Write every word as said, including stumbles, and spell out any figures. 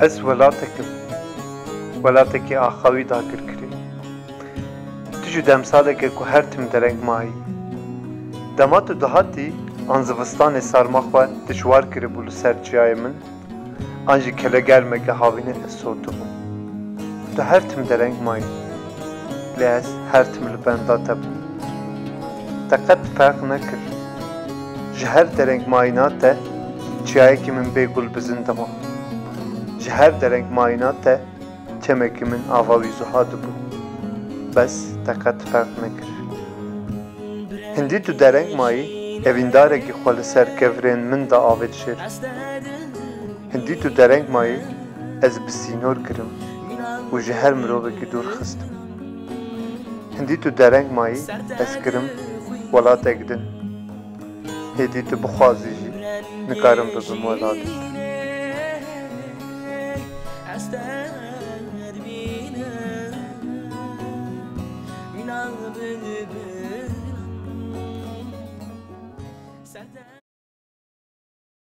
Ez welatek im. Welatekî axawî dagir kirî. Tu ji demsalek e ku her tim dereng mayî. Dema tu dihatî, an zivistanê sarma xwe dijwar kiribû li ser çiyayê min, an jî kelegermeke havînê ez sotibûm. Tu her tim dereng mayî. Lê ez her tim li benda te bûm. Te qet ferq nekir. Ji her derengmayîna te çiyayekî min bê gul bizin dima. Ji her derengmayîna te çemekî min ava wî zuha dibû. Bes te qet ferq nekir. Hindî tu dereng mayî, evîndarekî xwe li ser kevirên min de avêt jêr. Hindî tu dereng mayî, ez bi sînor kirim û ji her mirovekî dûr xistim. Hindî tu dereng mayî, ez kirim welatek din. Hêdî tu bixwazî jî, nikarim bibim welatek.